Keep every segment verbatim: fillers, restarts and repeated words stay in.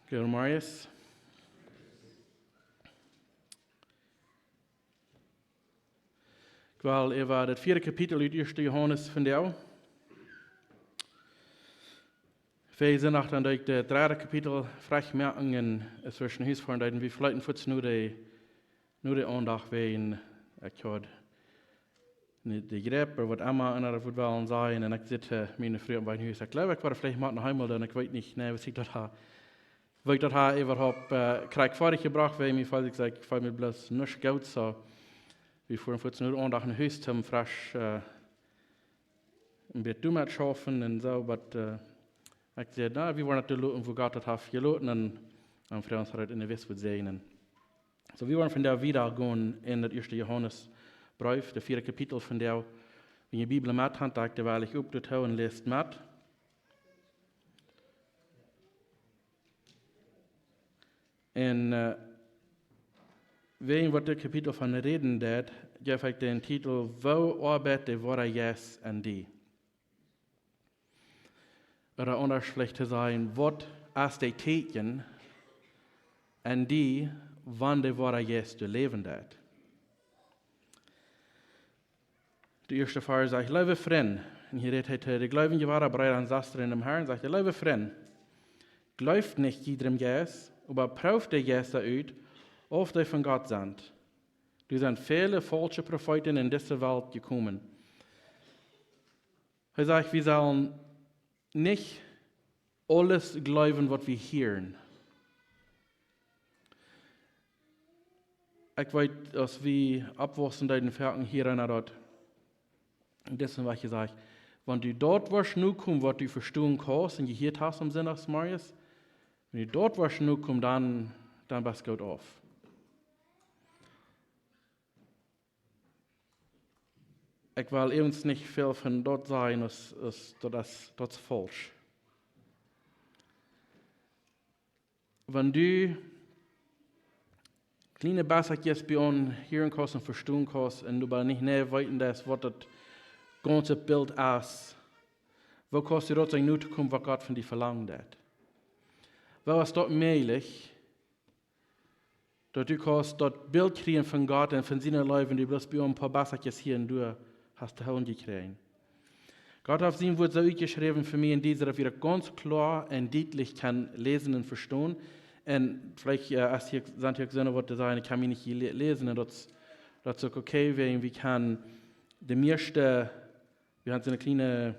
Guten Morgen. Ekj well äwa daut vieede Kapitel ut ieeschte Johanes vondoag. Wie sent noch aun daut dredde Kapitel, Froagen moaken un es wia een Hus von daut wie veleicht fuaz no de, no de Aundacht wäajen, ekj haud nich de Jrep, ooda waut emma, un daut wudd wellen sennen. Un ekj säd, äh, miene Fru opp mien Hus, ekj jleew, ekj woa veleicht mau noch eemol doonen, ekj weet nich, nä, waut ekj daut ha, waut ekj daut ha äwahaupt, äh, krakjt foadich jebrocht, wiels mie feeld, ekj saj, ekj feel mie bloos nich goot, soo. Wie fuaren fuaz no de Aundacht no Hus, om fresch, äh, een bät doamet schaufen un soo, oba, äh, ekj säd, na, wie woaren daut loten, woo Gott daut haft jeloten, un, un Fru ons haft daut en de Wist wudd säajnen. Soo, wie woaren vondoag wieda gonen en daut ieeschte Johanes Breef, daut vieede Kapitel vondoag. Wan jie Bibel met han, doo dee weinich opptohoolen un läst met. Un, äh, wäajen waut dit Kapitel von räden deit, jeef ekj dän Titel: Woo oabeit de woare Jeist en die? Ooda aundasch veleicht to sajen, waut es daut Tieekjen en die, wan de woare Jeist läwen deit? De ieeschte Varsch sajcht: Leewe Frind, un hia rät hee to de jleewje woare Breeda un Sestren em Herrn, sajcht hee: Leewe Frind, jleeft nich jiedrem Jeist, oba prooft de Jeista ut, auf dee von Gott sent. Doa sent väle faulsche Profeeten en dise Welt jekomen. Hee sajcht, wie sellen nich aules jleewen, waut wie hieren. Ekj weet, aus wie oppwaussen deeden, foaken hia en daut, dit es waut jesajcht: Wan du daut woascht nokomen, waut du vestonen kaust un jehieet hast aum Sindachmorjes, wan du daut woascht nokomen, dan, dan best goot auf. Ekj well äwent nich väl von daut sajen, aus, aus daut es, daut es faulsch. Wan du kjliene Besakjes bie ons hieren kaust un vestonen kaust un du best nich, nä, weeten deist, waut daut gaunze Bilt es, woo kaust du daut sennen, notokomen, waut Gott von die velangen deit? Woo es daut mäajlich, daut du kaust daut Bilt kjrieen von Gott un von siene Leew, wan du bloos bie een poa Besakjes hia un doa hast to hoolen jekjräajen? Gott haft sien Wort soo utjeschräwen fa mie un die, daut wie daut gaunz kloa un dietlich kjennen läsen un vestonen. Un veleicht, äh, es hia, sent hia uk soone, waut sajen, ekj kaun mie nich le-, läsen, un daut, daut es uk okay, wiels wie kjennen de mieeschte, wie haben soone kjliene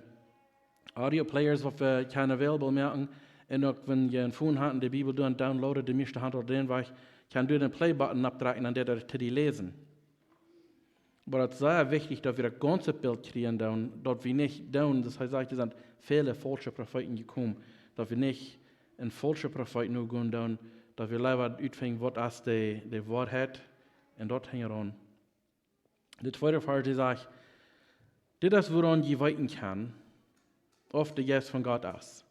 Audio Players, waut wie kjennen available moaken. Un uk wan jie een Phone haben, de Bibel doa downloaden, de mieeschte haben aul dän Wajch, kjennen doa dän Play-Button oppdrekjen un deit daut to die läsen. Oba daut es sea wichtich, daut wie daut gaunze Bilt kjrieen doonen, daut wie nich doonen, daut hee sajcht, doa sent väle faulsche Profeeten jekomen, daut wie nich een faulschen Profeet nogonen doonen, daut wie leewa utfinjen, waut es de, de Woarheit, un daut hinjaraun. De tweede Varsch, dee sajcht: Dit es, wuaraun jie weeten kjennen, auf de Jeist von Gott es.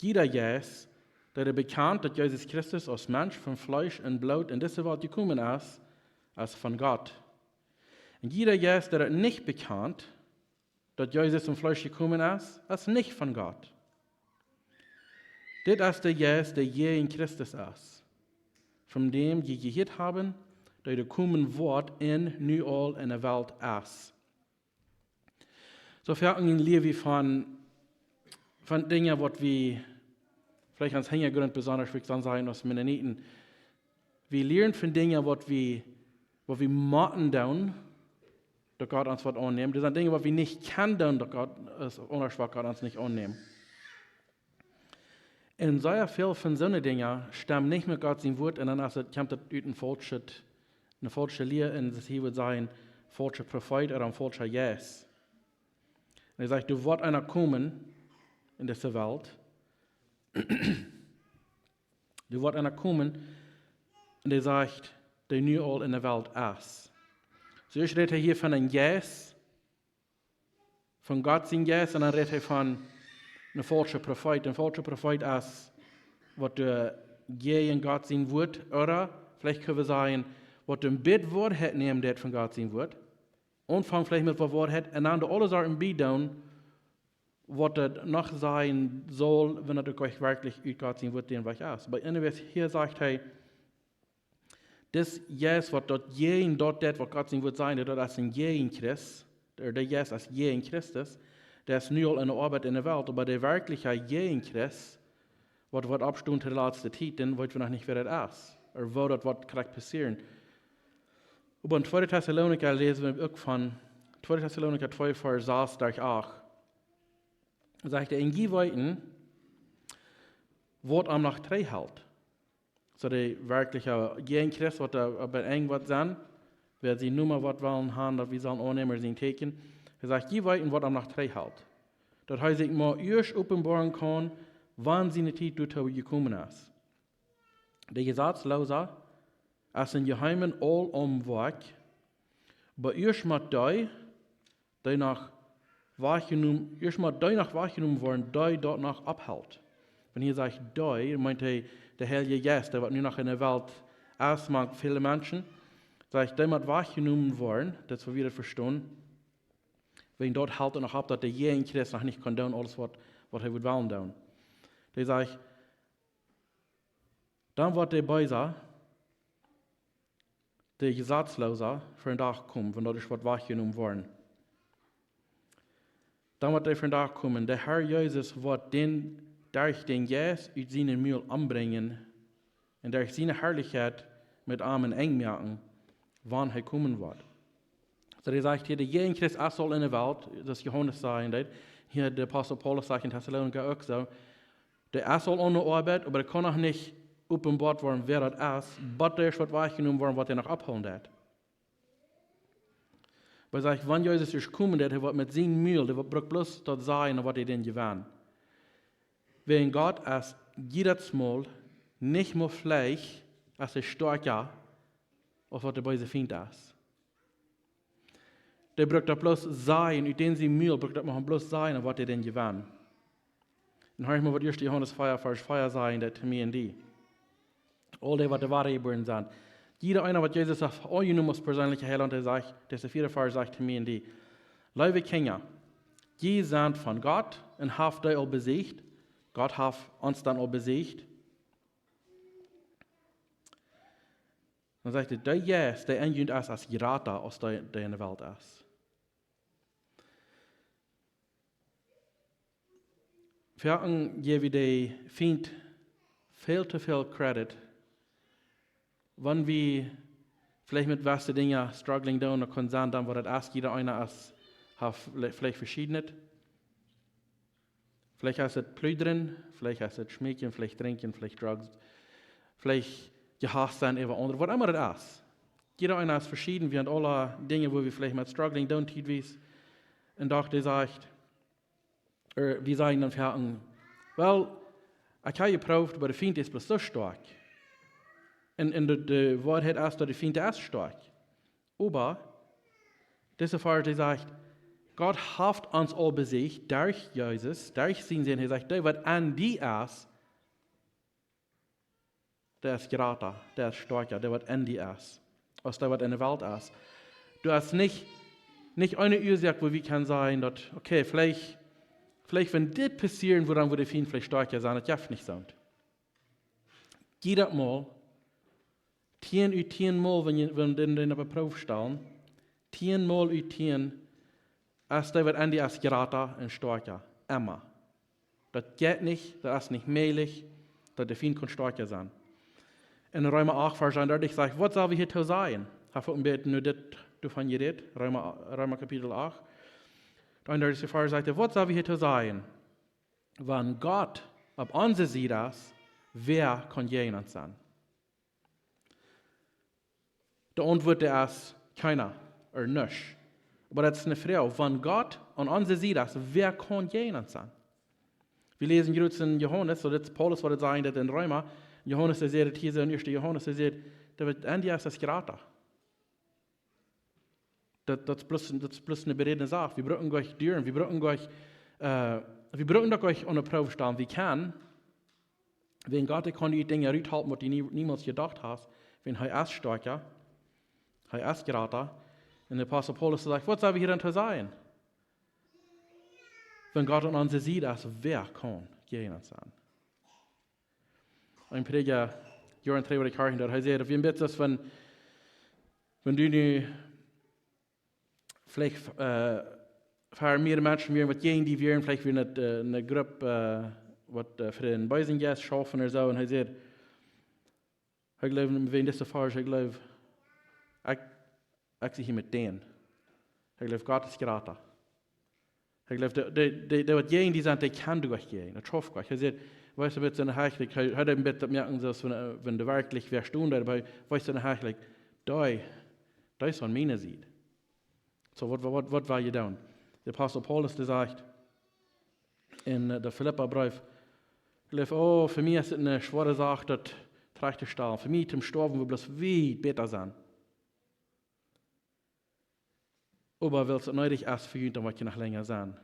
Jieda Jeist, dee bekjant, daut Jesus Christus aus Mensch von Fleesch un Bloot en dise Welt jekomen es, es von Gott. Un jieda Jeist, dee daut nich bekjant, daut Jesus em Fleesch jekomen es, es nich von Gott. Dit es de Jeist, dee jäajen Christus es, von däm jie jehieet haben, daut hee komen woat un nu aul en de Welt es. Soo väl en Läwen von, von Dinja, waut wie veleicht aun Hinjagrunt besonda, wie sajen aus Mennoniten, wie lieren von Dinja, waut wie, waut wie motten doonen, daut Gott ons woat aunnämen. Doa sent Dinja, waut wie nich kjennen doonen, daut Gott, es aundasch woat Gott ons nich aunnämen. Un sea väl von soone Dinja stemmen nich met Gott sien Wort, un dan es et, kjemt et ut een faulschet, eene faulsche Lia, un daut hia wudd sennen, faulscha Profeet ooda een faulscha Jeist. Un hee sajcht, doa woat eena komen en dise Welt. Doa woat eena komen, un dee sajcht, dee nu aul en de Welt es. Soo, ieescht rät hee hia von een Jeist, von Gott sien Jeist, un dan rät hee von een faulscha Profeet. Een faulscha Profeet es, waut doa jäajen Gott sien Wort, ooda veleicht kjenn wie sajen, waut een bät Woarheit nämen deit von Gott sien Wort. Aunfangen veleicht met waut Woarheit, un dan doa aule Sachen bie doonen, waut daut noch sennen saul, wan daut uk werkjlich ut Gott sien Wuat dän Wajch es. But anyways, hia sajcht hee, dis Jeist, waut daut jäajen daut deit, waut Gott sien Wuat sajcht, daut es een Jäajenchrist, dee, dee Jeist es jäajen Christus, dee es nu aul enne Oabeit enne Welt, oba de werkjliche Jäajenchrist, waut woat oppstonen to de latste Tiet, dan weet wie noch nich, wäa daut es, ooda woo daut woat krakjt passieren. Oba en tweede Tessalonicha läsen wie uk von, tweede Tessalonicha twee, Varsch sas derch acht, sajcht hee, un jie weeten, waut am noch trigj helt. Soo de werkjliche Jäajenchrist, waut doa opp een Enj woat sennen, wäa sien Numa woat wellen haben, daut wie sellen aunnämen, sien Tieekjen. Hee sajcht, jie weeten, waut am noch trigj helt. Daut hee sikj mau ieescht openboaren kaun, wan siene Tiet doatoo jekomen es. De Jesatzloosa es em Jeheimen aul aum Woakj, oba ieescht mott dee, dee noch wajchjenomen, ieescht mott dee noch wajchjenomen woaren, dee daut noch aufhelt. Wan hia sajcht dee, meent hee de Heilje Jeist, dee waut nu noch enne Welt es, mank väle Menschen. Sajcht, dee mott wajchjenomen woaren, daut es, woo wie daut vestonen. Wäajen daut helt noch opp, daut de Jäajenchrist noch nich kaun doonen, aules waut, waut hee wudd wellen doonen. Dee sajcht, dan woat de Beesa, de Jesatzloosa, ver dän Dach komen, wan daut es, waut wajchjenomen woaren. Dan woat dee ver dän Dach komen. De Herr Jesus woat dän derch dän Jeist ut sien Mul ombrinjen un derch siene Harlichkjeit met am een Enj moaken, wan hee komen woat. Soo, dee sajcht hia, de Jäajenchrist es aul enne Welt, daut Johanes sajen deed. Hia de Apostel Paulus sajcht en Tessalonicha uk soo. Dee es aul aune Oabeit, oba dee kaun noch nich openboat woaren, wäa daut es, bat dee es, waut wajchjenomen woaren, waut hee noch aufhoolen deit. Oba sajcht, wan Jesus es komen, daut hee woat met sien Mul, dee woat, brukt bloos daut sajen, waut hee dän jewenn. Wäajen Gott es jiedet Mol nich mea veleicht, aus hee stoakja, aus waut de beese Fient es. Dee brukt daut bloos sajen, ut dän sien Mul brukt daut mau bloos sajen, waut hee dän jewenn. Un hia mau, waut ieescht Johanes vea, Varsch vea sajen deit to mie un die. Aul dee, waut de Woarheit jeboaren sent. Jieda eena, waut Jesus haft aunjenomen aus perseenelja Heilaunt, dee sajcht, dee es de vieede Varsch, sajcht to mie un die: Leewe Kjinja, jie sent von Gott un haft dee aul besieecht. Gott haft ons dan aul besieecht. Dan sajcht hee, de Jeist, dee en junt es, es jrata aus dee, dee enne Welt es. Foaken jäw wie de Fient väl too väl Credit. Wan wie veleicht met waut fa Dinja struggling doonen, dan kaun sennen, dan woat daut es, jieda eena es, haft veleicht veschiednet. Veleicht es et pludren, veleicht es et schmeekjen, veleicht drinkjen, veleicht Drugs, veleicht jehaust sennen äwa aundre, waut emma et es. Jieda eena es veschieden, wie haben aule Dinja, wua wie veleicht met struggling doonen, tietwies. Un doch, dee sajcht, ea, wie sajen dan foaken, well, ekj hab jeprooft, oba de Fient es bloos soo stoakj. Un, un de, de Woarheit es, daut de Fient es stoakj. Oba, dise Varsch, dee sajcht, Gott haft ons aul besieecht, derch Jesus, derch sienen Sän. Hee sajcht, dee, waut en die es, dee es jrata, dee es stoakja, dee, waut en die es, aus dee, waut enne Welt es. Du hast nich, nich eene Uasoak, wua wie kjennen sajen, daut, okay, veleicht, veleicht, wan dit passieren wudd, dan wudd de Fient veleicht stoakja sennen, daut jeft nich soo. Jiedet Mol, tieen ut tieen Mol, wan jie, wan dee, dee opp de Proow stalen, tieen Mol ut tieen, es dee, waut en die es, jrata un stoakja. Emma. Daut jeit nich, daut es nich mäajlich, daut de Fient kaun stoakja sennen. En Reema acht, Varsch eenundartich sajcht, waut sell wie hia too sajen? Hab wie een bät nu dit doavon jerät, Reema, Reema Kapitel acht. De eenundartichste Varsch sajcht, waut sell wie hia too sajen? Wan Gott opp onse Sied es, wäa kaun jäajen ons sennen? De Auntwuat es kjeena, ooda nuscht. Oba daut es eene Froag, wan Gott aun onse Sied es, wäa kaun jäajen ons sennen? Wie läsen jrods en Johanes, soo daut Paulus, waut et sajen deit en Reema, Johanes, dee sajcht et hia soo en ieeschte Johanes, dee sajcht, daut waut en die es, es jrata. Daut, daut es bloos, daut es bloos eene berädne Sach. Wie brucken nich duaren, wie brucken nich, ea, wie brucken daut nich aun de Proow stalen. Wie kjennen, wan Gott, dee kaun die Dinja ruthalpen, waut du nie, niemols jedocht hast, wan hee es stoakja, hee es jrata. Un de Apostel Paulus sajcht, waut sell wie hia dan too sajen? Wan Gott aun onse Sied es, wäa kaun jäajen ons sennen? Een Prädja, Joaren trigj, waut ekj horchen deed, hee säd, daut wie een bät soo aus wan, wan du nu veleicht, äh, fa mea Menschen wieren, waut jäajen die wieren, veleicht wia daut, äh, eene Grupp, äh, waut, äh, fa dän beesen Jeist schaufen ooda soo. Un hee säd, ekj jleew, wäajen dise Varsch, ekj jleew, ekj, ekj sie hia met dän. Ekj jleew, Gott es jrata. Ekj jleew, dee, dee, dee, dee waut jäajen die sent, dee kjennen doa nich jäajen. Daut schauft Gott. Hee säd, weetst du, met soone Hecht, hee, hee deed een bät daut moaken, soo aus wan, äh, wan doa werkjlich wäa stunt, oba weetst du, soone Hecht, like, dee, dee es aun miene Sied. Soo, waut, waut, waut, waut well jie doonen? De Apostel Paulus, dee sajcht en, äh, de Filippabreef, ekj jleew, oh, fa mie es et eene schwoare Sach, daut trajcht to stalen. Fa mie toom stoawen wudd bloos väl bäta sennen. Oba wiels et needich es fa junt, dan woa ekj noch lenja sennen.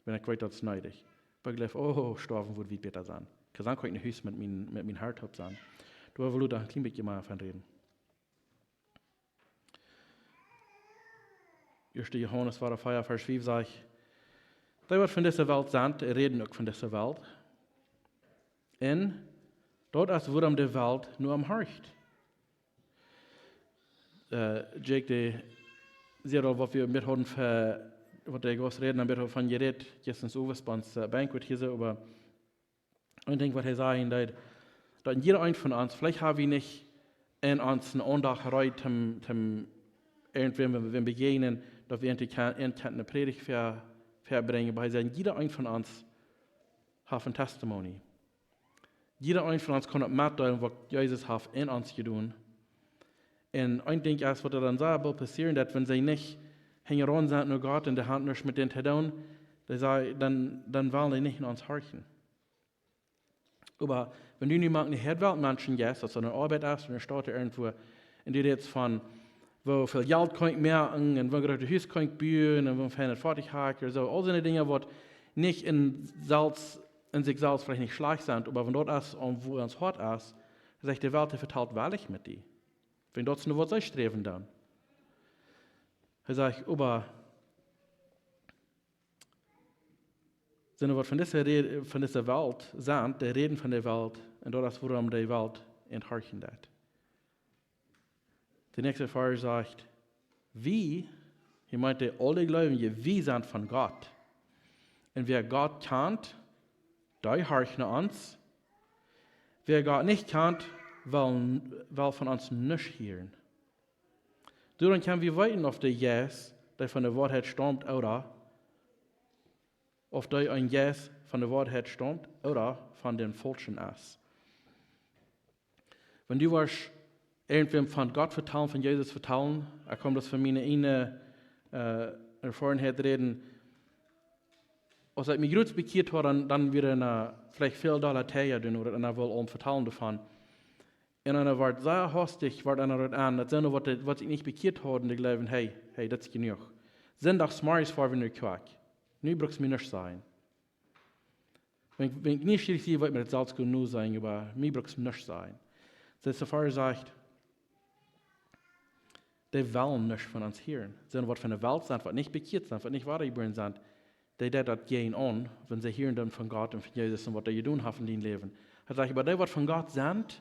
Wan ekj weet, daut es needich. Oba ekj jleew, oh, stoawen wudd väl bäta sennen. Ekj kaun, kaun ekj no Hus met mien, met mien Hart opp sennen. Doa well wie dan een kjlien bät mea von räden. Ieeschte Johanes, Varsch fief, Varsch fief sajcht, dee waut von dise Welt sent, dee räden uk von dise Welt. Un daut es wuarom de Welt no am horcht. Äh, Jake, dee säd aul, waut wie met hauden fa, waut de Gast räden, een bät von jerät, jistren Owes bie ons, äh, Banquet hia soo, oba een Dinkj, waut hee säd, daut, daut en jieda eent von ons, veleicht hab wie nich en ons eene Aundacht reed, toom, toom irjentwäm, wan, wan bejäajnen, daut wie irjent-, irjent eene Prädicht ver-, verbrinjen, oba hee säd, jieda eent von ons haft eene Testimony. Jieda eent von ons kaun daut metdeelen, waut Jesus haft en ons jedonen. Un een Dinkj es, waut dan sea boolt passieren, daut wan see nich hinjaraun sent no Gott un dee haben nuscht met dän to doonen, dee säd, dan, dan wellen dee nich no ons horchen. Oba wan du nu mol ne Herd Welt Menschen jeist, aus du enne Oabeit best, enne Staut, irjentwua, un du rätst von, woo väl Jelt kaun ekj moaken, un woo een grootet Hus kaun ekj buen, un woo een feinet Foatich ha ekj, ooda soo, aul soone Dinja, waut nich en selfst, en sikj selfst veleicht nich schlajcht sent, oba wan daut es, aun woo ons Hoat es, sajcht de Welt, dee vetalt wellich met die. Wan daut es, waut see sträwen dan. Hee sajcht, oba soone waut von dise Räd-, von dise Welt sent, dee räden von de Welt, un daut es wuarom de Welt an horchen deit. De näakjste Varsch sajcht, wie, hia meent dee aule Jleewje, wie sent von Gott. Un wäa Gott kjant, dee horcht no ons. Wäa Gott nich kjant, well, well von ons nuscht hieren. Doaraun kjenn wie weeten, auf de Jeist, dee von de Woarheit staumt, ooda auf dee een Jeist von de Woarheit staumt, ooda von dän faulschen es. Wan du woascht irjentwäm von Gott vetalen, von Jesus vetalen, ekj kaun daut von miene eejne, äh, Erfoarenheit räden, aus ekj mie jrods bekjieet haud, dan, dan wia eena, äh, veleicht väl dolla Tieed doonen, ooda eena wull aul vetalen doavon. Un dan wort sea hastich, wort eena doa aun, daut sent waut, waut sikj nich bekjieet hauden, dee jleewen, hey, hey, daut es jenuach. Sindach zemorjes foa wie no Kjoakj. Nu bruckst mie nuscht sajen. Wan, wan ekj nieschierich sie, woa ekj mie daut selfst goot no sajen, oba mie bruckst mie nuscht sajen. Soo, de Varsch sajcht, dee wellen nuscht von ons hieren. Soone waut von de Welt sent, waut nich bekjieet sent, waut nich wadajebuaren sent, dee deit daut jäajen aun, wan see hieren dan von Gott un von Jesus un waut hee jedonen haft en dien Läwen. Hee sajcht, oba dee waut von Gott sent,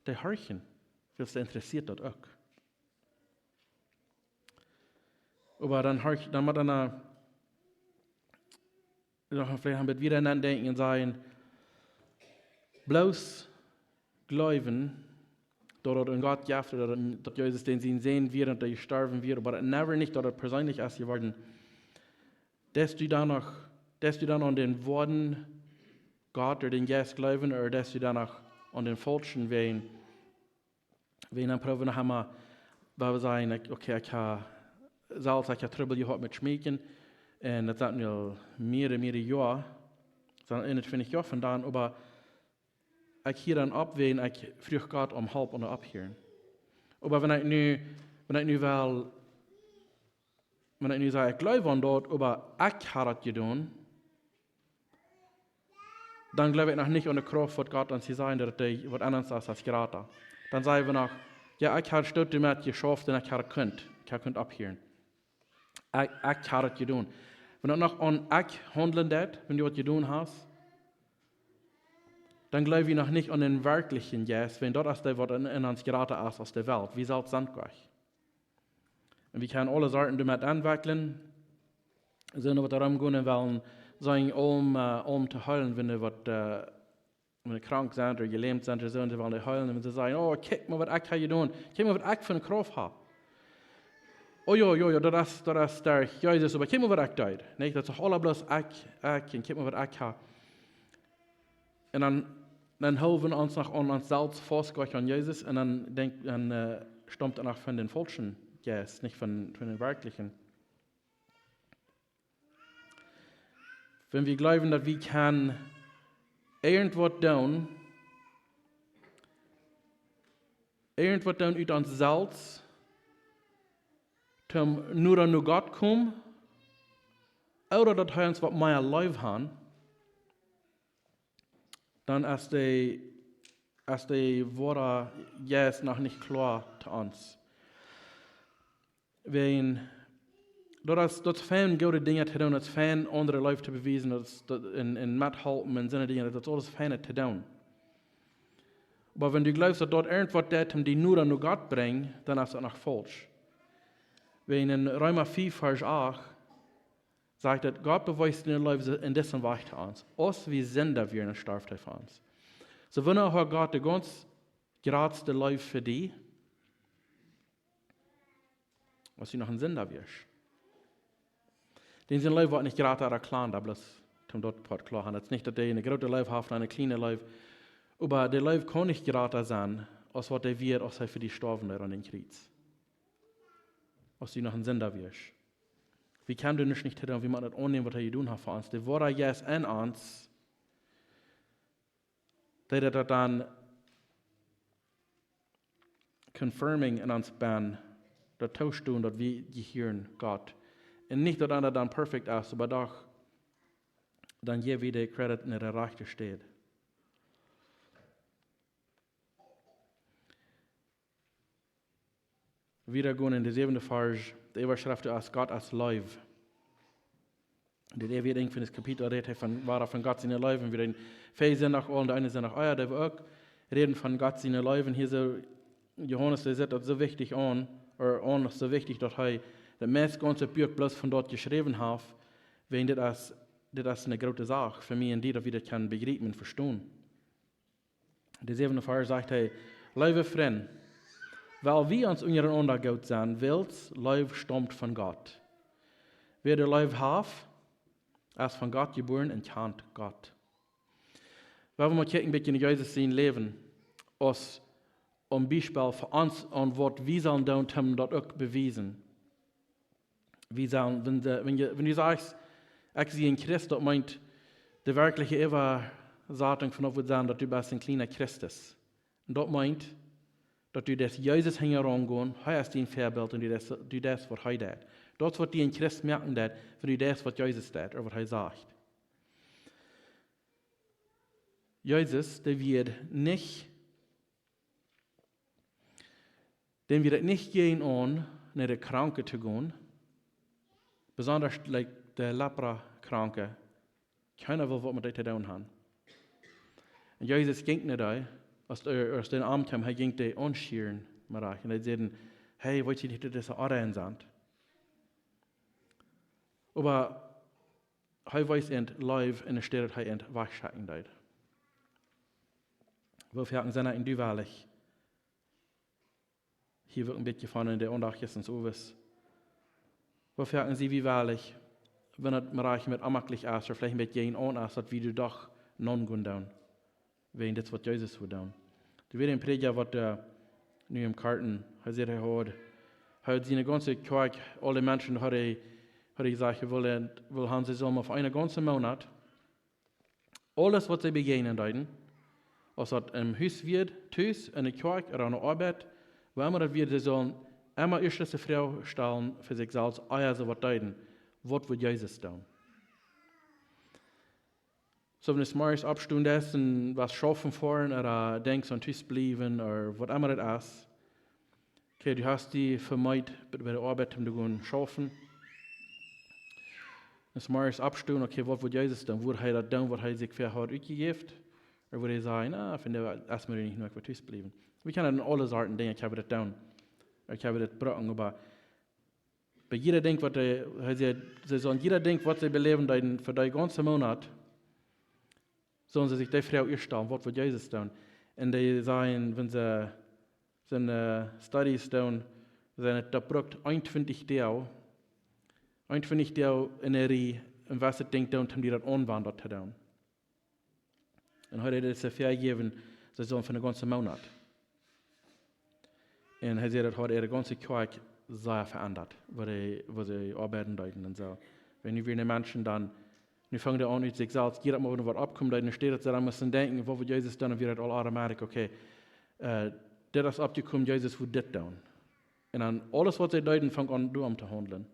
dee horchen. Wiels dee interessieet daut uk. Oba dan horch, dan mott eena, noch veleicht een bät wieda nodenkjen un sajen, bloos jleewen, daut et een Gott jeft, daut, daut Jesus dän sien Sän wia un daut hee jestorwen wia, oba daut never nich, daut et perseenlich es jeworden. Deist du dan noch, deist du dan aun dän woaren Gott ooda dän Jeist jleewen, ooda deist du dan noch aun dän faulschen Wajch? Wie dan proowen noch emol, wua wie sajen, ekj, okay, ekj ha selfst, ekj ha Trubbel jehaut met schmeekjen. Un daut sent nu aul mearere, mearere Joa. Daut sent eenuntwintich Joa vondoag, oba ekj hia dan opp, wan ekj fruach Gott om Help un opphieren. Oba wan ekj nu, wan ekj nu well, wan ekj nu saj, ekj jleew aun daut, oba ekj ha daut jedonen, dan jleew ekj noch nich aun de Krauft waut Gott ons hia sajcht, daut et waut aundasch es aus jrata. Dan saj wie noch, jo, ekj ha een Stoot doamet jeschauft un ekj ha daut kunt, ekj ha kunt opphieren. Ekj, ekj ha daut jedonen. Wan daut noch aun ekj haundlen deit, wan du waut jedonen hast, dan jleew wie noch nich aun dän werkjlichen Jeist, wiels daut es dee, waut enn, enn ons jrata es aus de Welt. Wie selfst sent Gott. Un wie kjennen aule Sorten doamet aunwakjlen, sent waut doarom gonen wellen, sent om, äh, om to heelen, wan waut, äh, wan krank sent ooda jelämt sent ooda soo, un see wellen dee heelen, un see sajen: "Oh, kjikj mol waut ekj hab jedonen, kjikj mol waut ekj fa eene Krauft hab. Oh jo, jo, jo, daut es, daut es derch Jesus, oba kjikj mol waut ekj deed." Nä, daut es aula bloos ekj, ekj, un kjikj mol waut ekj hab. Un dan, dan hoolen wie ons noch aun ons selfst faust, nich aun Jesus, un dan denkj, dan, äh, staumt daut noch von dän faulschen Jeist, nich von, von dän werkjlichen. Wan wie jleewen, daut wie kjennen irjentwaut doonen, irjentwaut doonen ut ons selfst, om noda no Gott komen, ooda daut hee ons waut mea leef haft, dan es dee, es dee woare Jeist noch nich kloa to ons. Wiels daut es, daut es fein, goode Dinja to doonen, daut es fein, aundre Leew to bewiesen, daut es, daut, un, un methalpen un soone Dinja, daut es aules fein to doonen. Oba wan du jleefst, daut daut irjentwaut deit, om die noda no Gott brinjen, dan es daut noch faulsch. Wiels enn Reema fief, Varsch acht, sajcht daut: "Gott bewiest siene Leew enn disen Wajch to ons. Aus wie Sinda wieren, storf hee fa ons." Soo, wanea haud Gott de gaunz jratste Leew fa die? Aus du noch een Sinda wieescht. Dän siene Leew woat nich jrata ooda kjlanda, bloos om daut Poat kloa to haben. Daut es nich, daut hee eene groote Leew haft un eene kjliene Leew. Oba de Leew kaun nich jrata sennen, aus waut dee wia, aus hee fa die storf aun dän Kjriez. Aus du noch een Sinda wieescht. Wie kjennen doa nuscht nich to doonen, wie motten daut aunnämen, waut hee jedonen haft fa ons. De woare Jeist enn ons, dee daut dan confirming enn ons bennen, daut toostonen, daut wie jehieren Gott. Un nich, daut eena dan perfekt es, oba doch, dan jäw wie dän Credit no de rajchte Städ. Wieda gonen enn dän säwenden Varsch, de Äwaschreft es: "Gott es Leew." Daut ieeschte Dinkj von dit Kapitel rät hee von, wada von Gott siene Leew. Un wie räden väl Sindach aul, un de eene Sindach ea, daut wie uk räden von Gott siene Leew. Un hia soo, Johanes, dee sitt daut soo wichtich aun, ooda aun, soo wichtich, daut hee daut meist gaunze Buak bloos von daut jeschräwen haft, wiels dit es, dit es eene groote Sach fa mie un die, daut wie daut kjennen bejriepen un vestonen. Dän säwenden Varsch sajcht hee: "Leewe Frind, wiels wie ons unjarenaunda goot sent, wiels Leew staumt von Gott. Wäa de Leew haft, es von Gott jebuaren un kjant Gott." Wan wie mol kjikjen een bät no Jesus sien Läwen, aus een Biespel fa ons, aun waut wie sellen doonen, om daut uk bewiesen. Wie sellen, wan de, wan je, wan du sajchst: "Ekj sie een Christ", daut meent, de werkjliche Äwasatunk von daut Wuat es, daut du best een kjliena Christus. Un daut meent, daut du deist Jesus hinjaraun gonen, hee es dien Väabilt un du deist, du deist, waut hee deit. Daut es, waut die een Christ moaken deit, wan du deist, waut Jesus deit, ooda waut hee sajcht. Jesus, dee wia nich, däm wia daut nich jäajenaun, no de Kranke to gonen, besonda, like, de Leprakranke. Kjeena wull waut met dee to doonen haben. Un Jesus jinkj no dee, aus, äh, aus dee aun kjeemen, hee jinkj dee aunschieren, mau rajcht. Un hee säd: "Hey, weet jie nich, daut dise onrein sent?" Oba hee wees an Leew, enne Städ daut hee an wajchschekjen deed. Woo foaken sent wie wellich? Hia woat een bät von enn de Aundacht jistren owes. Woo foaken sent wie wellich, wan et mau rajcht met onjemaklich es, ooda veleicht een bät jäajenaun es, daut wie doa doch nogonen doonen, wäajen dit, waut Jesus wudd doonen. Doa wia een Prädja, waut, äh, nu em Karten, hee säd, hee haud, hee haud siene gaunze Kjoakj, aule Menschen haud hee, haud hee jesajcht, hee wull, wull han, see sullen fa eenen gaunzen Moonat aules, waut see bejäajnen deeden, aus daut em Hus wia, tus, enne Kjoakj, ooda aun de Oabeit, wua emma daut wia, see sullen emma ieescht de Froag stalen fa sikj selfst, ea see waut deeden: "Waut wudd Jesus doonen?" Soo, wan du zemorjes oppstonen deist un west schaufen foaren, ooda denkjst aun tus bliewen, ooda waut emma daut es, okay, du hast die vemeet bie de Oabeit om to gonen schaufen. Zemorjes oppstonen, okay, waut wudd Jesus doonen? Wudd hee daut doonen, waut hee sikj fa haud utjejäft? Ooda wudd hee sajen, ah, von dee es mie nich jenuach, ekj well tus bliewen? Wie kjennen en aule Sorten Dinja, ekj hab daut doonen. Ekj hab daut broaken, oba bie jieda Dinkj, waut hee, hee säd, see sullen jieda Dinkj, waut see beläwen deeden fa dee gaunze Moonat, sullen see sikj dee Froag ieescht stalen, waut wudd Jesus doonen? Un dee sajen, wan see, see, äh, Studies doonen, sent et, daut brukt eenuntwintich Doag, eenuntwintich Doag en eene Riej, om waut see Dinkj doonen, om die daut aunwenjen to doonen. Un hee deed see väajäwen, see sullen fa dän gaunzen Moonat. Un hee säd, daut haud äare gaunze Kjoakj sea veendat, woo dee, woo see oabeiden deeden un soo. Wan nu wia de Menschen dan, nu fungen dee aun, ut sikj selfst, jieda Moonat waut oppkomen deed, un enne Städ daut see dan musten denkjen, waut wudd Jesus doonen, wia daut aul automatic, okay, äh, dit es oppjekomen, Jesus wudd dit doonen. Un dan aules, waut see deeden, funk aun doaromm to haundlen.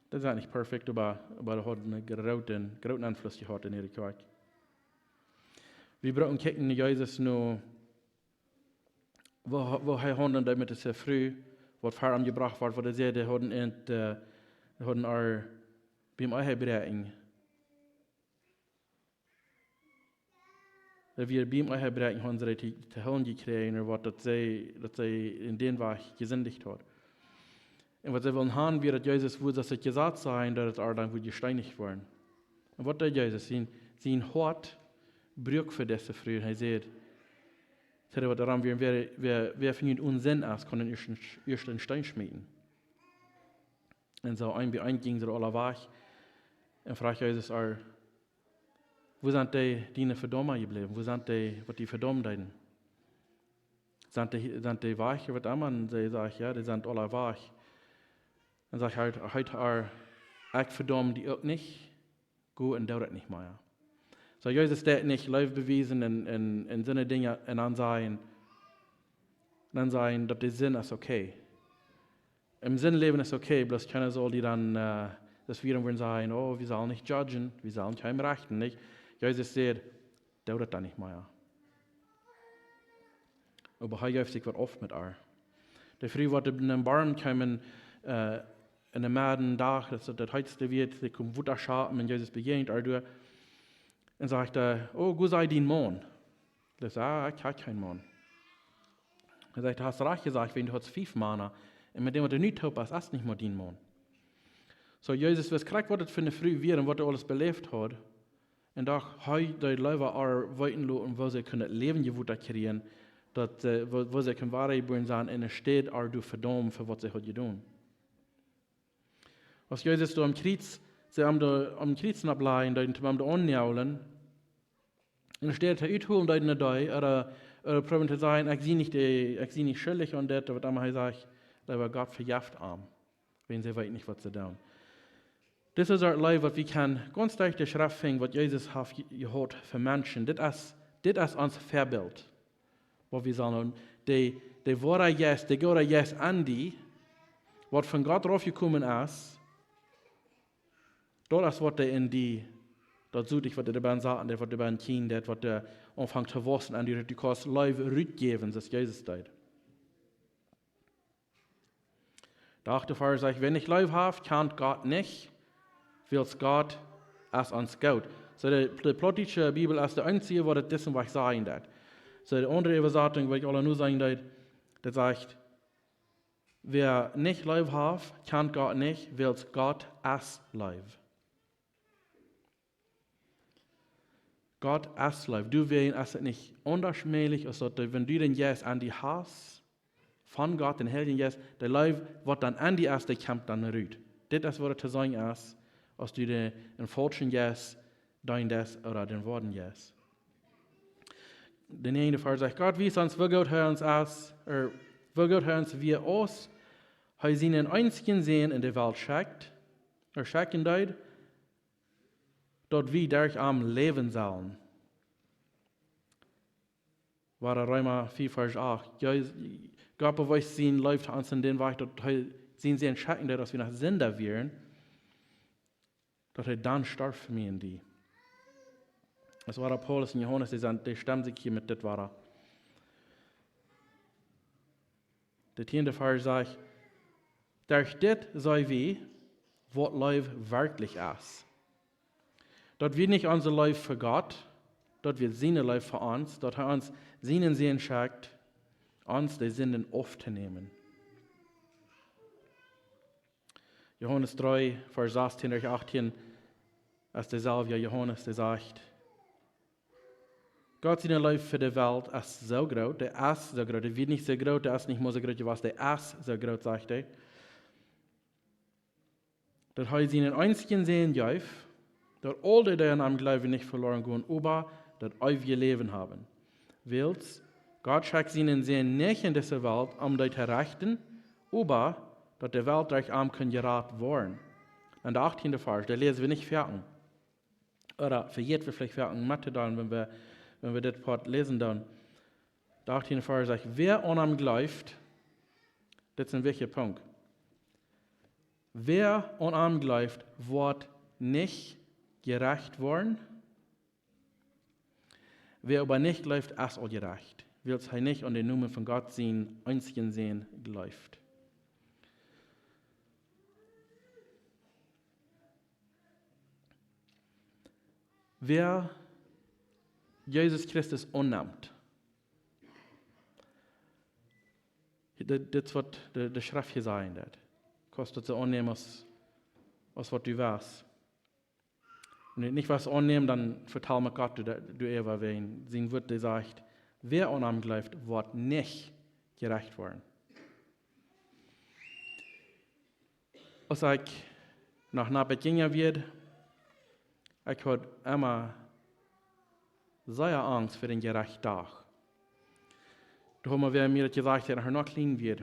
Daut es nich perfekt, oba, oba daut haud eenen grooten, grooten Einfluss jehaut en äare Kjoakj. Wie brucken kjikjen no Jesus, no, woo, woo hee haundlen deed met dise Fru, waut ver am jebrocht wort, waut hee säd, dee hauden ent, äh, dee hauden ar biem Ehebräakjen. Daut wia biem Ehebräakjen, hauden see to, to hieren jekjräajen, ooda waut, daut see, daut see en dän Wajch jesindicht haud. Un waut see wullen haben, wia, daut Jesus wudd, daut et jesajcht sennen, daut et ar dan wudd jesteenicht woaren. Un waut deed Jesus? Sien, sien Hoat bruak fa dise Fru. Un hee säd, säd hee, waut doaromm wia, wäa, wäa, wäa von junt onen Sind es, kaun dän ieeschten, ieeschten Steen schmieten. Un soo een bie een jinjen see aula wajch. Un fruach Jesus ar, wua sent dee, dee vedomt jebläwen? Wua sent dee, waut die vedomen deeden? Sent dee, sent dee wajch, waut emma? Un see säd, jo, dee sent aula wajch. Un säd hee, hee ar, ekj vedom die uk nich, go un doo daut nich mea. Soo, Jesus deed nich Leew bewiesen un, un, un soone Dinja un dan sajen, dan sajen, daut de Sind es okay. Em Sind läwen es okay, bloos kjeena saul die dan, äh, daut wie dan wudden sajen, oh, wie sellen nich judgen, wie sellen kjeenem rechten, nich? Jesus säd, doo daut dan nich mea. Oba hee jeef sikj waut auf met ar. De Fru, waut en dän Borm kjeem, äh, en dän Meddendach, daut, daut heetste wia, see kjeem Wota schaufen un Jesus bejäajent ar doa. Un sajcht hee, oh, wua es dien Maun? Dee säd, ah, ekj hab kjeenen Maun. Hee sajcht, du hast rajcht jesajcht, wiels du hast fief Mana. Un met däm, waut du nu toop best, es nich mea dien Maun. Soo, Jesus wist krakjt, waut daut fa eene Fru wia un waut see aules beläft haud. Un docht, hee deed leewa ar weeten loten, woo see kunnen daut Läwen jewota kjrieen, daut, äh, woo, woo see kunnen wadajebuaren sennen, enne Städ ar doa vedomen fa waut see haud jedonen. Aus Jesus doa aum Kjriez, see am doa aum Kjriez nopp lajen, deeden am doa aunnoaglen, enne Städ to utholen, deeden dee, ooda, ooda proowen to sajen, ekj sie nich dee, ekj sie nich schuldich aun dit, waut emma hee sajcht, leewa Gott vejeft am. Wiels see weeten nich, waut see doonen. Dit es uk Leew, waut wie kjennen gaunz derch de Schreft finjen, waut Jesus haft je-, jehaut fa Menschen. Dit es, dit es ons Väabilt. Waut wie sellen, de, de woare Jeist, de goode Jeist aun die, waut von Gott raufjekomen es, daut es waut dee en die, daut soo, waut dee bie saten, daut waut dee bie kjeen, daut waut dee aunfangt to wausen aun die, daut du kaust Leew rutjäwen, soo aus Jesus deed. De achte Varsch sajcht, wäa nich Leew haft, kjant Gott nich, wiels Gott es ons goot. Soo, de, de plautdietsche Bibel es de eensje, waut daut disen Wajch sajen deit. Soo, de aundre Äwasatunk, waut ekj aul nu sajen deed, daut sajcht, wäa nich Leew haft, kjant Gott nich, wiels Gott es Leew. Gott es Leew. Doawäajen es et nich aundasch mäajlich, aus daut, wan du dän Jeist aun die hast, von Gott, dän Heiljen Jeist, de Leew, waut dan aun die es, dee kjemt dan rut. Dit es, waut et to seenen es, aus du dän, dän faulschen Jeist deenen deist ooda dän woaren Jeist. De näajende Varsch sajcht, Gott wiest ons, woo goot hee ons es, ooda woo goot hee ons wia, aus hee sienen eensjen Sän en de Welt schekjt, ooda schekjen deed, daut wie derch am läwen sellen. Wada Reema vea Varsch acht. Jesus, Gott bewiest siene Leew to ons en dän Wajch, daut hee sienen Sän schekjen deed, aus wie noch Sinda wieren, daut hee dan storf fa mie un die. Daut wia Paulus un Johanes, dee sent, dee stemmen sikj hia met dit wada. De tieende Varsch sajcht, derch dit seenen wie, waut Leew werkjlich es. Daut wia nich onse Leew fa Gott, daut wia siene Leew fa ons, daut hee ons sienen Sän schekjt, ons de Sinden auftonämen. Johanes dree, Varsch sastieen derch achtieen, es deeselwja Johanes, dee sajcht: Gott siene Leew fa de Welt es soo groot, dee es soo groot, dee wia nich soo groot, dee es nich mol soo groot jewast, dee es soo groot, sajcht hee, daut hee sienen eensjen Sän jeef, daut aul dee, dee aun am jleewen, nich veloren gonen, oba daut eewje Läwen haben. Wiels Gott schekjt sienen Sän nich en dise Welt, om dee to rechten, oba daut de Welt derch am kunn jerat woaren. En de achtieende Varsch, dee läsen wie nich foaken. Ooda vejäten wie veleicht foaken mettodeelen, wan wie, wan wie dit Poat läsen doonen. De achtieende Varsch sajcht: Wäa aun am jleeft, dit es een wichtja Punkt. Wäa aun am jleeft, woat nich jerecht woaren. Wäa oba nich jleeft, es aul jerecht, wiels hee nich aun dän Nomen von Gott sienen eensjen Sän jleeft. Wäa Jesus Christus aunnemt, dit, dit es waut de, de Schreft hia sajen deit. Kaust daut soo aunnämen aus, aus waut du west. Wan du nich west aunnämen, dan vetal met Gott, du, du äwa wäm. Sien Wuat, dee sajcht: Wäa aun am jleeft, woat nich jerecht woaren. Aus ekj noch een bät jinja wia, ekj haud emma sea Angst fa dän Jerechtsdach. Doa haud mie wäa mie daut jesajcht, aus ekj noch kjlien wia,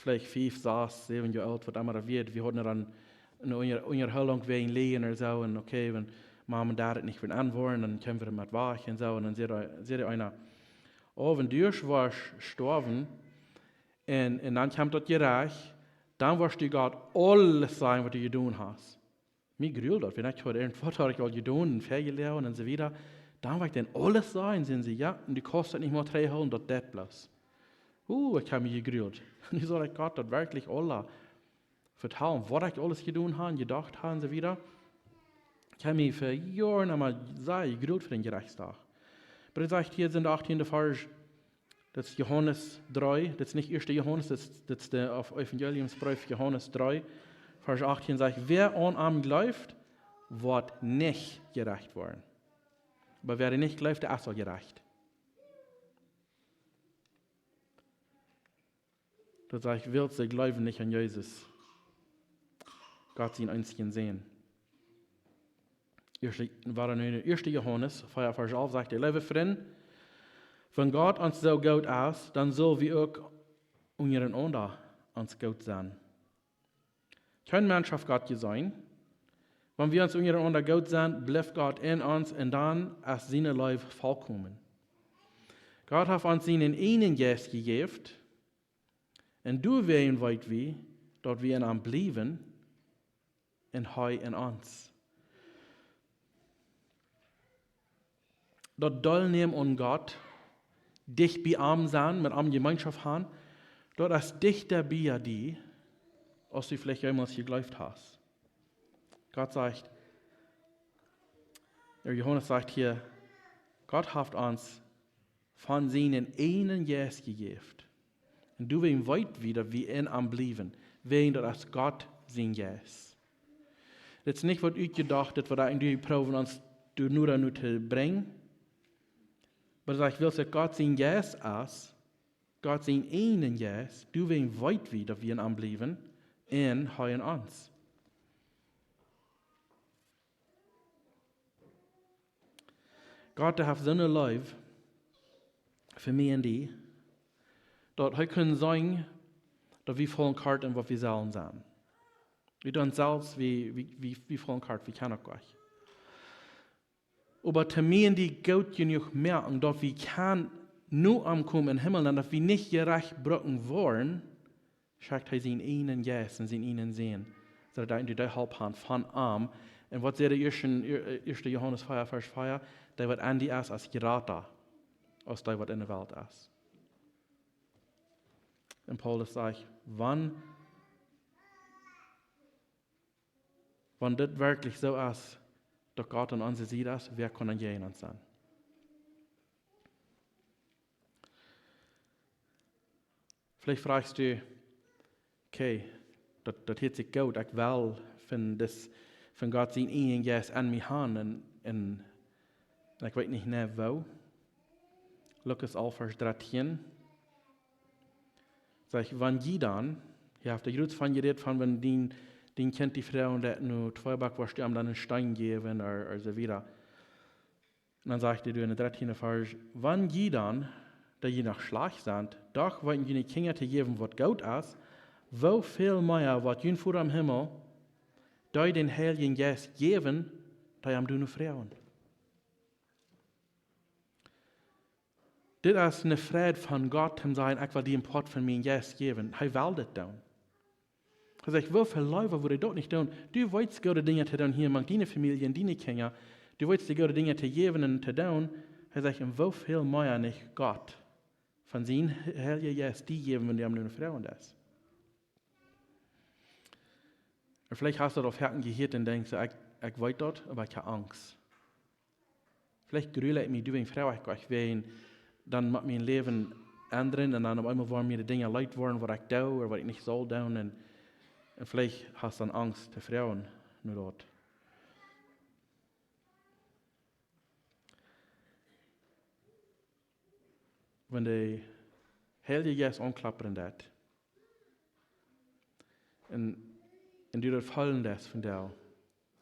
veleicht fief, sas, säwen Joa oolt, waut emma daut wia. Wie hauden dan eene Unja-, Unjahoolunk wäajen Läajen ooda soo. Un okay, wan Mama un Dad nich wellen aunwoaren, dan kjeemen wie met wajch un soo. Un dan säd, säd eena: Oh, wan du woascht stoawen, un, un dan kjemt daut Jerecht, dan woascht du Gott aules sajen, waut du jedonen hast. Mie jruld daut, wan ekj haud irjentwaut, haud ekj aul jedonen un väajeloagen un soo wieda. Dan woa ekj dän aules sajen, säden see, jo, un du kaust daut nich mea trigjhoolen, daut deit bloos. Uh, ekj hab mie jejruld. Nu saul ekj Gott daut werkjlich aules vetalen, waut ekj aules jedonen hab, jedocht hab un soo wieda. Ekj hab mie fa Joaren emma sea jejruld fa dän Jerechtsdach. Oba daut sajcht hia en de achtieende Varsch, daut es Johanes dree, daut es nich ieeschte Johanes, daut es, daut es de, opp Evangeliumsbreef Johanes dree, Varsch achtieen sajcht: Wäa aun am jleeft, woat nich jerecht woaren. Oba wäa nich jleeft, dee es aul jerecht. Daut sajcht, wiels see jleewen nich aun Jesus, Gott sienen eensjen Sän. Ieeschte, wada nu, ieeschte Johanes vea, Varsch alf sajcht: Leewe Frind, wan Gott ons soo goot es, dan sell wie uk unjarenaunda ons goot sennen. Kjeen Mensch haft Gott jeseenen. Wan wie ons unjarenaunda goot sent, blift Gott en ons un dan es siene Leew volkomen. Gott haft ons sienen eenen Jeist jejäft, un doawäajen weet wie, daut wie en am bliewen un hee en ons. Daut Deelnämen aun Gott, dicht bie am sennen, met am Jemeenschoft haben, daut es dichta bie die, aus du veleicht jemols jejleeft hast. Gott sajcht, de Johanes sajcht hia, Gott haft ons von sienen eenen Jeist jejäft. Un doawäajen weet wie, daut wie en am bliewen, wäajen daut es Gott sien Jeist. Dit es nich waut utjedocht, dit waut wie proowen ons doa nu, doa nu to brinjen. Oba daut sajcht, wiels daut Gott sien Jeist es, Gott sien eenen Jeist, doawäajen weet wie, daut wie en am bliewen, un hee en ons. Gott, dee haft soone Leew fa mie un die, daut hee kunn seenen, daut wie faulen kort en waut wie sellen sennen. Wie doonen selfst, wie, wie, wie, wie faulen kort, wie kjennen uk nich. Oba to mie un die goot jenuach moaken, daut wie kjennen no am komen em Himmel, un daut wie nich jerecht brucken woaren, schekjt hee sienen eenen Jeist un sienen eenen Sän, soo daut wie de Help haben von am. Un waut sajcht de ieeschte, ieeschte Johanes vea, Varsch vea? Dee waut en die es, es jrata aus dee waut en de Welt es. Un Paulus sajcht, wan Wan dit werkjlich soo es, daut Gott aun onse Sied es, wäa kaun dan jäajen ons sennen? Veleicht froagst du, okay, daut, daut hieet sikj goot, ekj well von dis, von Gott sien eejnen Jeist aun mie han un, un ekj weet nich mea woo. Lukas alf Varsch dartieen. Sajcht, wan jie dan, hee haft doa jrods von jerät von wan dien, dien Kjint die froagen deit no Tweeback, woascht du am dan een Steen jäwen, ooda, ooda soo wieda. Un dan sajcht hee doa en dän dartieenden Varsch, wan jie dan, dee jie noch schlajcht sent, doch weeten june Kjinja to jäwen waut goot es, woo väl mea woat jun Voda em Himmel dee dän Heiljen Jeist jäwen, dee am doano froagen. Dit es eene Freid von Gott, am sajen, ekj well die een Poat von mienen Jeist jäwen. Hee well dit doonen. Hee sajcht, woo väl leewa wudd hee daut nich doonen? Du weetst goode Dinja to doonen hia mank diene Famielje un diene Kjinja. Du weetst dee goode Dinja to jäwen un to doonen. Hee sajcht, un woo väl mea nich Gott von sienen Heiljen Jeist die jäwen, wan du am doano froagen deist. Un veleicht hast du daut aul foaken jehieet un denkjst, ekj, ekj weet daut, oba ekj hab Angst. Veleicht grul ekj mie, du, wäajen froag ekj Gott, wäajen dan mott mien Läwen endren un dan opp eemol woaren mie de Dinja leet woaren waut ekj doo ooda waut ekj nich saul doonen. Un, un veleicht hast du dan Angst to froagen no daut. Wan de Heilje Jeist aunkloppen deit un, un du daut feelen deist vondoag,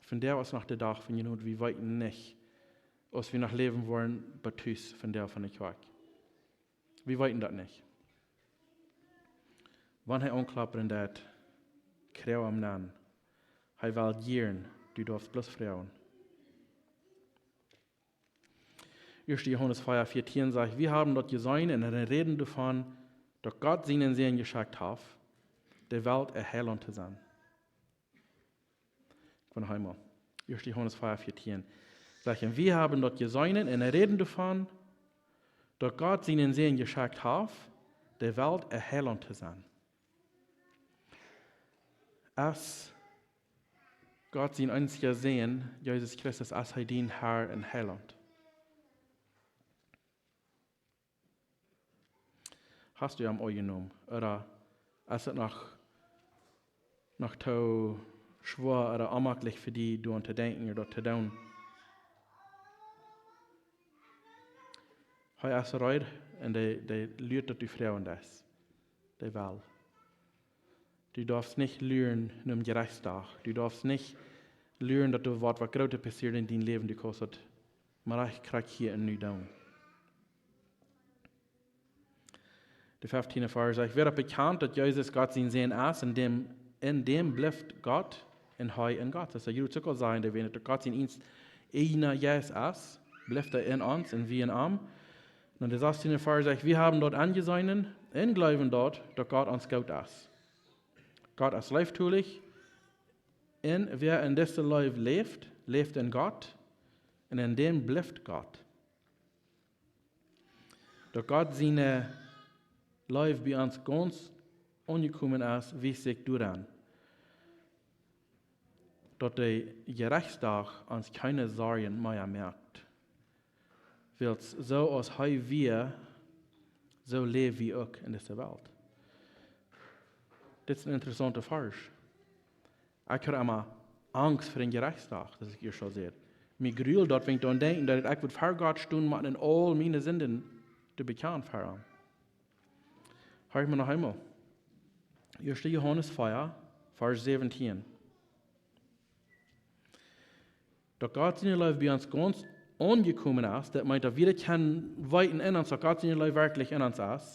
vondoag es noch de Dach von Jnod, wie weeten nich, aus wie noch läwen woaren, bat tus vondoag von de Kjoakj. Wie weeten daut nich. Wan hee aunkloppen deit, kjrie am aun. Hee well jieren, du darfst bloos froagen. Ieeschte Johanes vea vieetieen sajcht, wie haben daut jeseenen un räden doavon, daut Gott sienen Sän jeschekjt haft, de Welt äa Heilaunt to sennen. Ekj woa noch eemol. Ieeschte Johanes vea vieetieen. Sajcht, un wie haben daut jeseenen un räden doavon, daut Gott sienen Sän jeschekjt haft, de Welt äa Heilaunt to sennen. Es Gott sien eensja Sän, Jesus Christus, es hee dien Herr un Heilaunt? Hast du am aunjenomen? Ooda es et noch, noch too schwoa ooda onjemakjlich fa die, doaraun to denkjen ooda daut to doonen? Hee es reed un dee, dee luat, daut du froagen deist. Dee well. Du darfst nich luren nom Jerechtsdach. Du darfst nich luren, daut doa waut, waut Grootet passieren en dien Läwen. Du kaust daut mau rajcht krakjt hia un nu doonen. De fieftieende Varsch sajcht, wäa daut bekjant, daut Jesus Gott sien Sän es, en däm, en däm blift Gott un hee en Gott. Daut es, jie uk aul sajen, dee, wan daut Gott sien eensja Jeist es, blift hee en ons un wie en am. Un de sastieende Varsch sajcht, wie haben daut aunjeseenen un jleewen daut, daut Gott ons goot es. Gott es leeftolich, un wäa en dise Leew läft, läft en Gott, un en däm blift Gott. Daut Gott siene Leew bie ons gaunz aunjekomen es, wiest sikj doaraun, daut de Jerechtsdach ons kjeene Sorjen mea moakt. Wiels soo aus hee wia, soo läw wie uk en dise Welt. Dit es een interessaunta Varsch. Ekj haud emma Angst fa dän Jerechtsdach, daut ekj ieescht aul säd. Mie grult daut, wan ekj doaraun denkj, daut ekj woa ver Gott stonen motten un aul miene Sinden to bekjanen ver am. Hia mol noch eemol. Ieeschte Johanes vea, Varsch säwentieen. Daut Gott siene Leew bie ons gaunz aunjekomen es, daut meent, daut wie daut kjennen weeten en ons, daut Gott siene Leew werkjlich en ons es.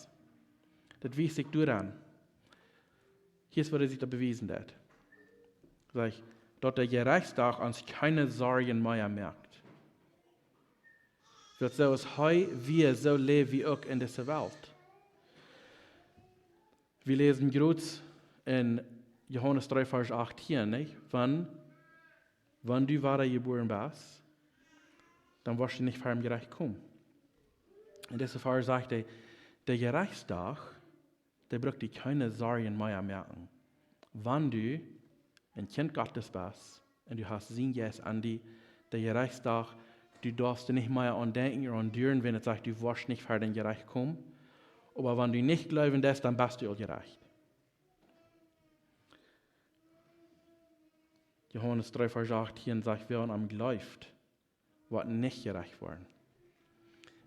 Daut wiest sikj doaraun. Hia es, woo sikj daut bewiesen deit. Sajcht, daut de Jerechtsdach ons kjeene Sorjen mea moakt. Daut soo aus hee wia, soo läw wie uk en dise Welt. Wie läsen jrod en Johanes dree, Varsch achtieen, nich? Wan, wan du wada jebuaren best, dan woascht du nich ver daut Jerecht komen. En dise Varsch sajcht hee, de Jerechtsdach, dee brukt die kjeene Sorjen mea moaken. Wan du een Kjint Gottes best, Un du hast sien Jeist aun die, de Jerechtsdach, du darfst doa nich mea aun denkjen ooda aun dieren, wan et sajcht, du woascht nich ver daut Jerecht komen. Oba wan du nich jleewen deist, dan best du aul jerecht. Johanes dree Varsch achtieen sajcht, wäa aun am jleeft, woat nich jerecht woaren.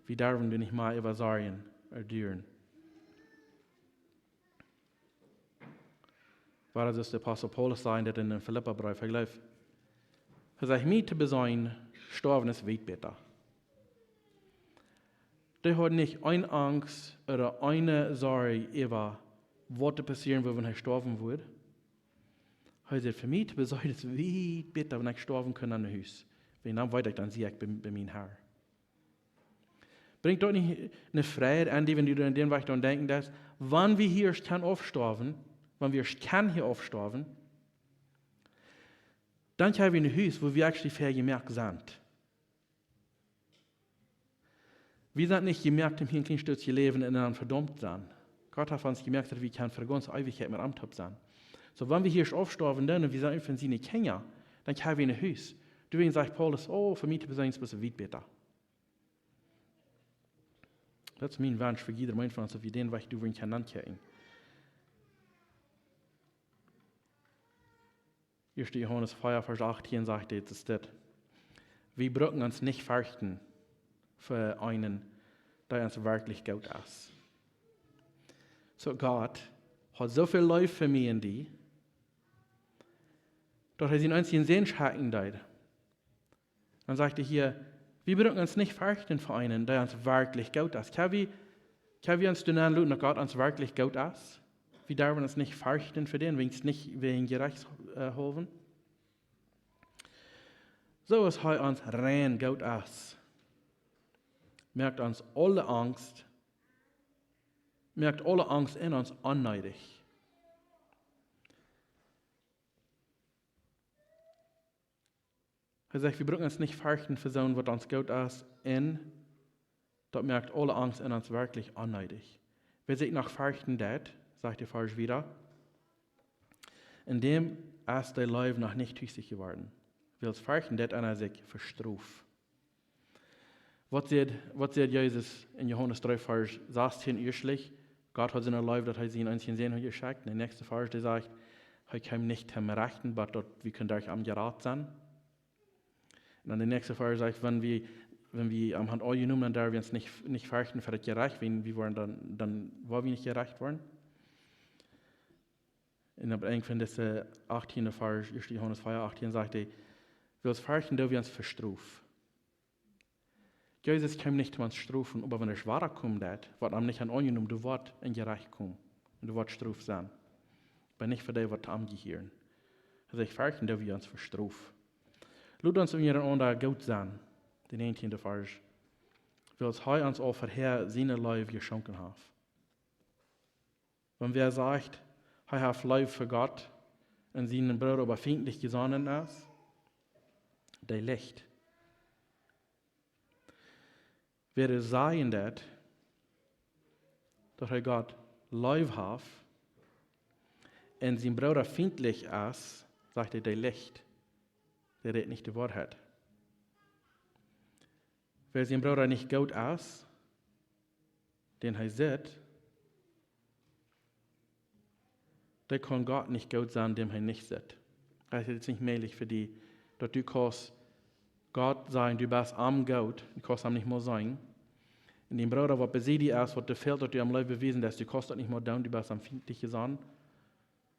Wie derwen doa nich mea äwa sorjen ooda dieren. Woo daut de Apostel Paulus säd, daut en dän Filippabreef, ekj jleew, hee sajcht, mie to sennen jestorwen es wiet bäta. Dee haud nich eene Angst ooda eene Sorj äwa waut to passieren wudd, wan hee jestorwen wudd. Hee sajcht, fa mie to sennen es wiet bäta, wan ekj jestorwen kaun aun daut Hus. Wan dan weet ekj, dan sie ekj bie, bie mien Herr. Brinjt daut nich eene Freid aun die, wan du doa en dän Wajch aun denkjen deist, wan wie hia kjennen aufjestorwen, wan wie kjennen hia aufjestorwen, dan kjenn wie en Hus, wua wie actually fa jemoakt sent. Wie sent nich jemoakt, om hia een kjlien Stootje läwen un dan vedaumt sennen. Gott haft ons jemoakt, daut wie kjennen fa de gaunze Eewichkjeit met am toop sennen. Soo, wan wie hia aufjestorwen sent un wie sent von siene Kjinja, dan kjenn wie en Hus. Doawäajen sajcht Paulus, oh, fa mie to sennen es wiet bäta. Daut es mien Wunsch fa jieda eenen von ons, daut wie dän Wajch doa wudden kjennen aunkjikjen. Ieeschte Johanes vea Varsch achtieen sajcht dit, es dit: Wie brucken ons nich ferchten fa eenen, dee ons werkjlich goot es. Soo Gott haud soo väl Leew fa mie un die, daut hee sienen eensjen Sän schekjen deed. Dan sajcht hee hia, wie brucken ons nich ferchten fa eenen, dee ons werkjlich goot es. Kjenn wie, kjenn wie ons doa aunloten, daut Gott ons werkjlich goot es? Wie derwen ons nich ferchten fa dän, wan et nich wäajen Jerechts, äh, Howen. Soo aus hee ons rein goot es, moakt ons aule Angst, moakt aule Angst en ons onneedich. Hee sajcht, wie brucken ons nich ferchten fa soon, waut ons goot es, un daut moakt aule Angst en ons werkjlich onneedich. Wäa sikj noch ferchten deit, sajcht de Varsch wieda, en däm es de Leew noch nich tusich jeworden. Wiels ferchten deit eena sikj fa Strof. Waut sajcht, waut sajcht Jesus en Johanes dree Varsch sastieen ieeschtlich? Gott haud soone Leew, daut hee sienen eensjen Sän haud jeschekjt. De näakjste Varsch, dee sajcht, hee kjeem nich toom rechten, oba daut wie kunnen derch am jerat sennen. Un dan de näakjste Varsch sajcht, wan wie, wan wie am han aunjenomen, dan derw wie ons nich, nich ferchten fa daut Jerecht, wan wie woaren dan, dan woa wie nich jerecht woaren. Un aum Enj von dise achtieende Varsch, ieeschte Johanes vea achtieen, sajcht hee, wiels ferchten doo wie ons fa Strof. Jesus kjeem nich toom ons strofen, oba wan hee wada komen deit, waut am nich han aunjenomen, doa woat een Jerecht komen. Un doa woat Strof sennen. Oba nich fa dee, waut to am jehieren. Hee sajcht, ferchten doo wie ons fa Strof. Lot ons unjarenaunda goot sennen. De näajentieende Varsch. Wiels hee ons aul verhäa siene Leew jeschonken haft. Wan wäa sajcht, hee haft Leew fa Gott un sienen Brooda oba fientlich jesonnen es, dee liecht. Wäa sajen deit, daut hee Gott leef haft un sien Brooda fientlich es, sajcht hee, dee liecht. Dee rät nich de Woarheit. Wäa sien Brooda nich goot es, dän hee sitt, dee kaun Gott nich goot sennen, däm hee nich sitt. Daut es nich mäajlich fa die, daut du kaust Gott sajen, du best am goot, du kaust am nich mol seenen. Un dien Brooda, waut besied die es, waut doa fält, daut du am Leew bewiesen deist, du kaust daut nich mol doonen, du best am fientlich jesonnen.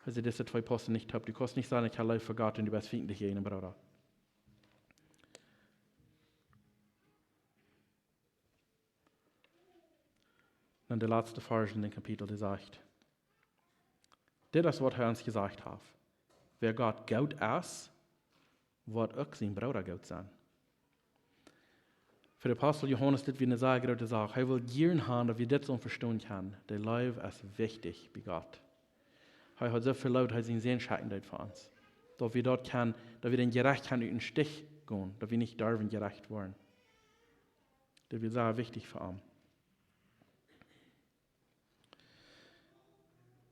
Hee sajcht, dise twee paussen nich toop. Du kaust nich sajen, ekj hab Leew fa Gott un du best fientlich jäajen dien Brooda. Dan de latste Varsch en dän Kapitel, dee sajcht, dit es, waut hee ons jesajcht haft. Wäa Gott goot es, woat uk sien Brooda goot sennen. Fa dän Apostel Johanes dit wia eene sea groote Sach. Hee wull jieren han, daut wie dit soo vestonen kjennen. De Leew es wichtich bie Gott. Hee haud soo väl Leew, daut hee sienen Sän schekjen deed fa ons. Daut wie daut kjennen, daut wie daut Jerecht kjennen ut dän Stich gonen, daut wie nich derwen jerecht woaren. Daut wia sea wichtich fa am.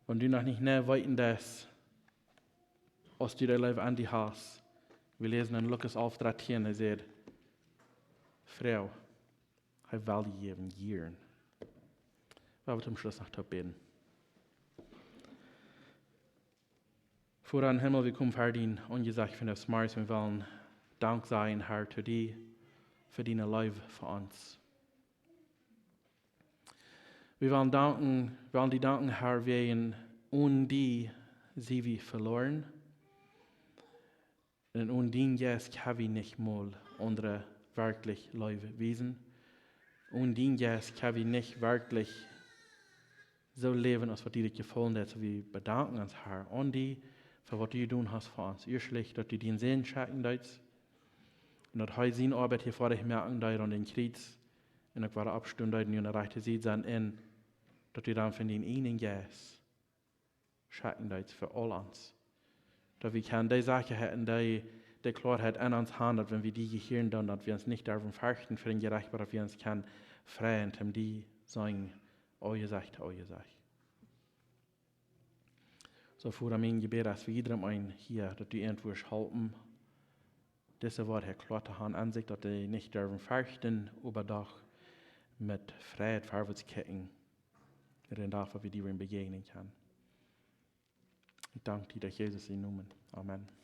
Wan du noch nich nä weeten deist, aus du de Leew aun die hast, Wie läsen en Lukas alf dartieen, hee sajcht: Froag, hee well die jäwen, jieren. Wie woaren toom Schluss noch toop bäden. Voda em Himmel, wie komen ver dien Aunjesecht vondoag zemorjes, wie wellen Dank sajen, Herr, to die fa diene Leew fa ons. Wie wellen danken, wellen die danken, Herr, wäajen onen die sie wie veloaren. Un onen dien Jeist kjenn wie nich mol aundre werkjlich Leew wiesen. Onen dien Jeist kjenn wie nich werkjlich soo läwen aus waut die daut jefaulen deit. Soo wie bedanken ons, Herr, aun die fa waut du jedonen hast fa ons. Ieeschtlich daut du dien Sän schekjen deetst un daut hee siene Oabeit hia fa die moaken deed aun dän Kjriez un uk wada oppstonen deed un nu aun de rajchte Sied sett, un daut du dan von dienen eejnen Jeist schekjen deetst fa aul ons. Daut wie kjennen dee Sechaheit un dee, dee Kloarheit en ons han, daut wan wie die jehieren doonen, daut wie ons nich derwen ferchten fa dän Jerecht, oba daut wie ons kjennen freien toom die sajen: Aunjesecht to Aunjesecht. Soo, Voda, mien Jebäd es fa jiedrem eenen hia, daut du an woascht halpen, dise Woarheit kloa to han en sikj, daut dee nich derwen ferchten, oba doch met Freid verwoats kjikjen, dän Dach, wua wie die woaren bejäajnen kjennen. Ekj dank die derch Jesus sienen Nomen. Amen.